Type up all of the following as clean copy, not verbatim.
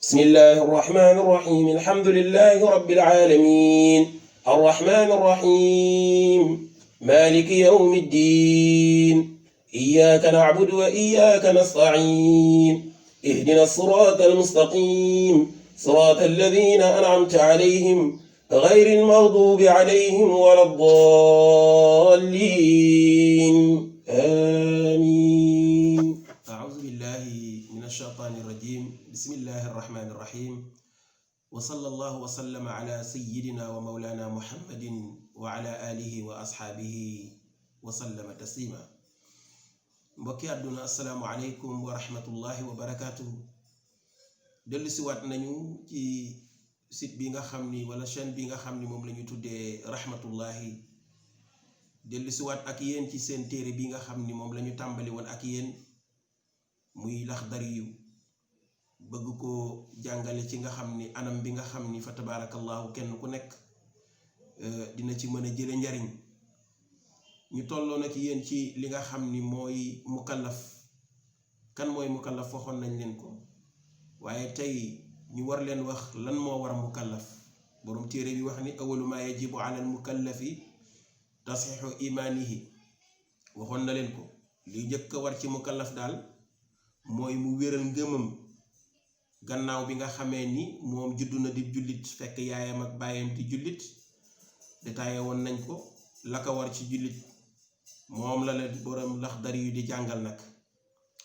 بسم الله الرحمن الرحيم الحمد لله رب العالمين الرحمن الرحيم مالك يوم الدين إياك نعبد وإياك نستعين اهدنا الصراط المستقيم صراط الذين أنعمت عليهم غير المغضوب عليهم ولا الضالين آمين. أعوذ بالله من الشيطان الرجيم بسم الله الرحمن الرحيم وصلى الله وسلم على سيدنا ومولانا محمد وعلى آله وأصحابه وسلم تسليما. mbokki àdduna assalaamu aleykum wa rahmatullahi wa barakaatuhu. dellu si waat nañu ci site bi nga xam ni wala chaîne bi nga xam ni moom la ñu tuddee rahmatullahi. dellu si waat ak yéen ci seen téere bi nga xam ni moom la ñu tàmbali woon ak yéen muy Laxdari yu bëgg ko jàngale ci nga xam ni anam bi nga xam ni fa tabaarakallahu kenn ku nekk dina ci mën a jële njariñ. ñu tolloo nag yéen ci li nga xam ni mooy mukallaf. kan mooy mukallaf waxoon nañ leen ko, waaye tey ñu war leen wax lan moo war a mukallaf. borom téere bi wax ni awalu ma yajibu ala al mukallafi tasxiixu imaanihi. waxoon na leen ko li njëkk a war ci mukallaf daal mooy mu wéral ngëmam gannaaw bi nga xamee ni moom juddu na di jullit fekk yaayam ak baayam di jullit. détaillé woon nañ ko la ko war ci jullit moom la leen borom Laxdari yu di jàngal nag.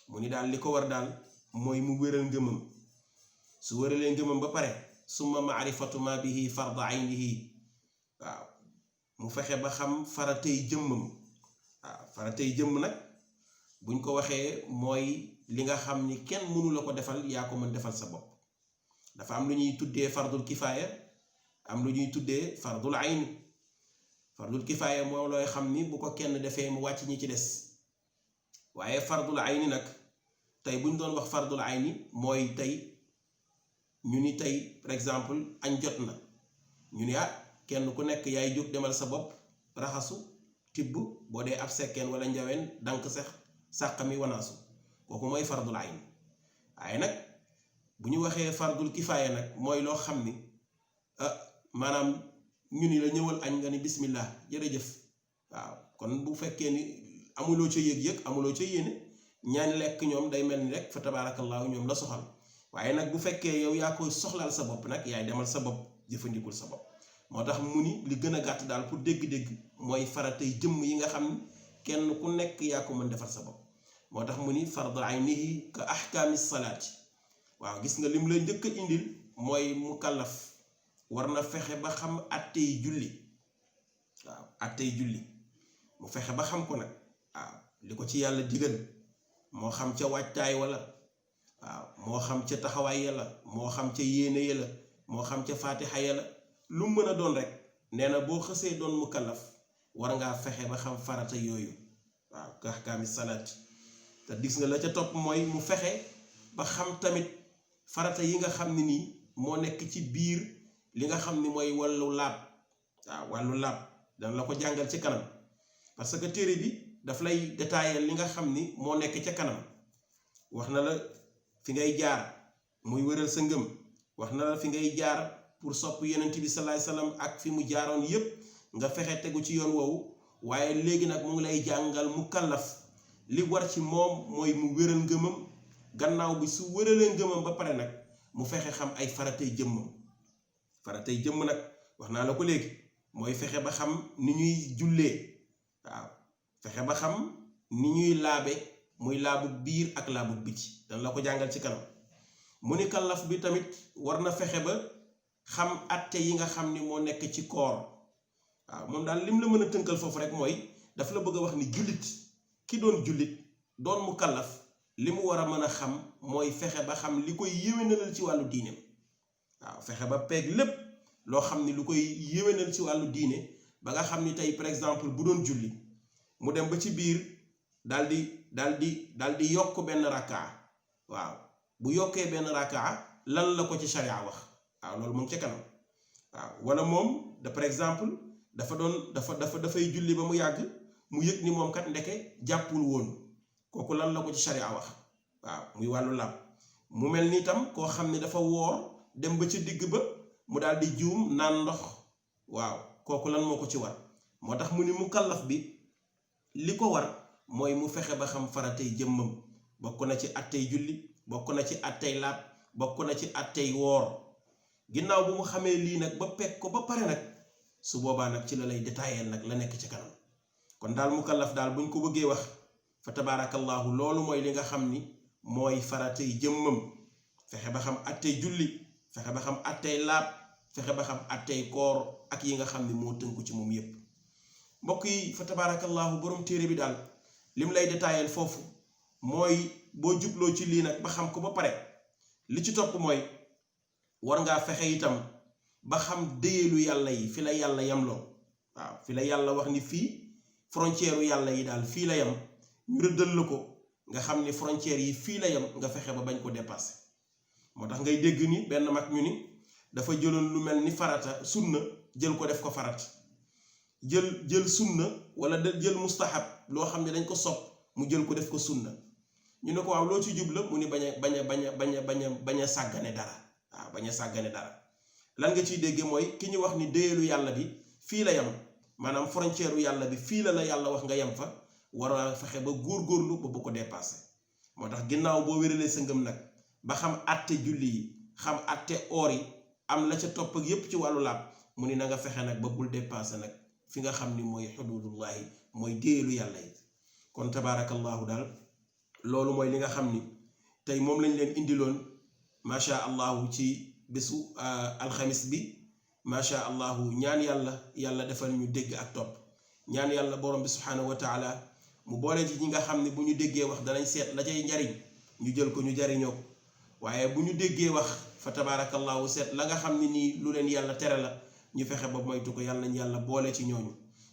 mu ni daal li ko war daal mooy mu wéral ngëmam. su wéralee ngëmam ba pare summa maarifatu ma bihi farda aynihi. waaw mu fexe ba xam faratay jëmmam. waaw faratay jëmm nag buñ ko waxee mooy li nga xam ni kenn mënu la ko defal yaa ko mën defal sa bopp. dafa am lu ñuy tuddee fardul kifaaya, am lu ñuy tuddee fardul ayn. fardul kifaaya moo looy xam ni bu ko kenn defee mu wàcc ñi ci des. waaye fardul ayni nag tey buñ doon wax fardul ayni mooy tey ñu ni tey par exemple añ jot na ñu ni kenn ku nekk yaay jóg demal sa bopp raxasu tibb boo dee ab sekkeen wala njaween dank sax sàq mi wanaasu. kooku mooy fardul ayni. waaye nag bu ñu waxee fardul kifaaya nag mooy loo xam ni maanaam ñu ni la ñëwal añ nga ni bismillah jërëjëf. waaw kon bu fekkee ni amuloo ca yëg-yëg amuloo ca yéene ñaani lekk ñoom day mel ni rek fa tabaarakallaahu ñoom la soxal. waaye nag bu fekkee yow yaa koy soxlaal sa bopp nag yaay demal sa bopp jëfandikul sa bopp. moo tax mu ni li gën a gàtt daal pour dégg-dégg mooy faratay jëmm yi nga xam ni kenn ku nekk yaa ko mën defal sa bopp. moo tax mu ni fardu aynihi ka ahkaami salaati. waaw gis nga lim la njëkk a indil mooy mukallaf war na fexe ba xam attey julli. waaw attey julli mu fexe ba xam ko nag. waaw li ko ci yàlla digal moo xam ca waajtaay wala waaw moo xam ca taxawaay yàlla moo xam ca yéene yàlla moo xam ca faatixa yàlla lu mën a doon rek nee na boo xësee doon mukallaf war ngaa fexe ba xam farata yooyu. waaw ka ahkaami salaati. te gis nga la ca topp mooy mu fexe ba xam tamit farata yi nga xam ne nii moo nekk ci biir li nga xam ni mooy wàllu laab. waaw wàllu laab dana la ko jàngal ci kanam parce que téere bi daf lay détailler li nga xam ni moo nekk ca kanam. wax na la fi ngay jaar muy wëral sa ngëm, wax na la fi ngay jaar pour sopp yonent bi salaay salaam ak fi mu jaaroon yépp nga fexe tegu ci yoon woowu. waaye léegi nag mu ngi lay jàngal mukallaf li war ci moom mooy mu wéral ngëmam. gannaaw bi su wéralee ngëmam ba pare nag mu fexe xam ay faratay jëmmam. faratay jëmm nag wax naa la ko léegi mooy fexe ba xam ni ñuy jullee. waaw fexe ba xam ni ñuy laabe muy laabu biir ak laabu biti dana la ko jàngal ci kanam. mu ni kallaf bi tamit war na fexe ba xam atte yi nga xam ni moo nekk ci koor. waaw moom daal lim la mën a tënkal foofu rek mooy daf la bëgg a wax ni jullit ki doon jullit doon mu kallaf li mu war a mën a xam mooy fexe ba xam li koy yéwénalal ci wàllu diineem. waaw fexe ba peeg lépp loo xam ni lu koy yéwénal ci wàllu diine ba nga xam ni tey par exemple bu doon julli mu dem ba ci biir daal di yokk benn rakkaa. waaw bu yokkee benn rakkaa lan la ko ci sharia wax. waaw loolu moom ca kanam. waaw wala moom de par exemple dafay julli ba mu yàgg mu yëg ni moom kat ndeke jàppul woon kooku lan la ko ci sharia wax. waaw muy wàllu làpp mu mel ni itam koo xam ne dafa woor dem ba ci digg ba mu daal di juum naan ndox waaw kooku lan moo ko ci war moo tax mu ni mukallaf bi li ko war mooy mu fexe ba xam faratay jëmmam bokk na ci attey julli bokk na ci attey laab bokk na ci attey woor ginnaaw bu mu xamee lii nag ba pekk ko ba pare nag su boobaa nag ci la lay détaillé nag la nekk ci kanam kon daal mukallaf daal buñ ko bëggee wax fa tabarakallahu loolu mooy li nga xam ni mooy faratay jëmmam fexe ba xam attey julli fexe ba xam attey laab fexe ba xam attey koor ak yi nga xam ni moo tënku ci moom yépp mbokk yi fa tabarakallahu borom téere bi daal lim lay détaillé foofu mooy boo jubloo ci lii nag ba xam ko ba pare li ci topp mooy war ngaa fexe itam ba xam déyeelu yàlla yi fi la yàlla yamloo waaw fi la yàlla wax ni fii frontière u yàlla yi daal fii la yam ñu rëddal la ko nga xam ni frontière yi fii la yam nga fexe ba bañ ko dépasser moo tax ngay dégg ni benn mag ñu ni dafa jëloon lu mel ni farata sunna jël ko def ko farata jël sunna wala jël mustahab loo xam ne dañ ko sopp mu jël ko def ko sunna ñu ne ko waaw loo ci jubla mu ni bañ a sàggane dara waaw bañ a sàggane dara lan nga ciy dégge mooy ki ñu wax ni déyeelu yàlla bi fii la yam maanaam frontière u yàlla bi fii la yàlla wax nga yam fa war a fexe ba góorgóorlu ba bu ko dépassé moo tax ginnaaw boo wéralee sa ngëm nag ba xam atte julli yi xam atte oor yi am la ca topp ak yépp ci wàllu laab mu ni na nga fexe nag ba bul dépassé nag fi nga xam ni mooy xududullahi mooy déyeelu yàlla yi kon tabaarakallahu daal loolu mooy li nga xam ni tey moom lañ leen indiloon macha allahu ci bésu alxamis bi macha allahu ñaan yàlla defal ñu dégg ak topp ñaan yàlla borom bi subhanahu wa taala mu boole ci ñi nga xam ne bu ñu déggee wax danañ seet la cay njariñ ñu jël ko ñu jariñoo ko waaye bu ñu déggee wax fa tabaarakallahu seet la nga xam ne nii lu leen yàlla tere la ñu fexe ba moytu ko yàlla nañ yàlla boole ci ñooñu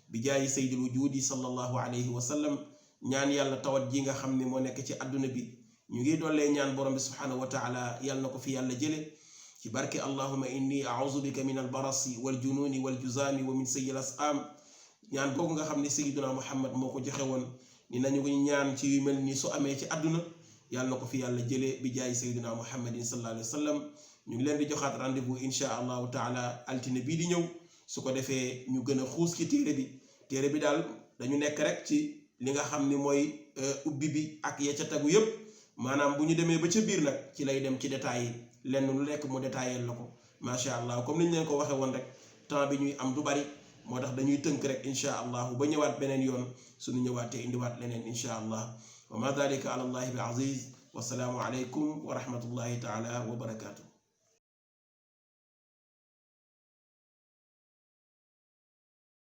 bi jaayi sayyidil wujudi sallallahu alayhi wa sallam ñaan yàlla tawat ji nga xam ne moo nekk ci àdduna bi ñu ngi dollee ñaan borom bi subhanahu wa taala yàlla na ko fi yàlla jële ci barke allahumma inni a'udhu bika min albarasi waljununi waljuzami wa min sayyi al-asqam ñaan boobu nga xam ne sayyiduna muhammad moo ko joxe woon ni nañu ko ñaan ci yu mel ni su amee ci àdduna yàlla na ko fi yàlla jële bi jaayi sayyiduna muhammadin sallallahu alayhi wa sallam ñu ngi leen di joxaat rendez-vous insha allahu taala altine bii di ñëw su ko defee ñu gën a xuus ci téere bi daal dañu nekk rek ci li nga xam ni mooy ubbi bi ak ya ca tagu yépp maanaam bu ñu demee ba ca biir nag ci lay dem ci détails yi lenn lu nekk mu détaillé la ko macha allah comme niñ leen ko waxee woon rek temps bi ñuy am du bari moo tax dañuy tënk rek insha allah ba ñëwaat beneen yoon suñu ñëwaatee indiwaat leneen insha allah wa ma dalika ala allahi bi aziz wa salaamu alaykum wa rahmatullahi taala wa barakaatu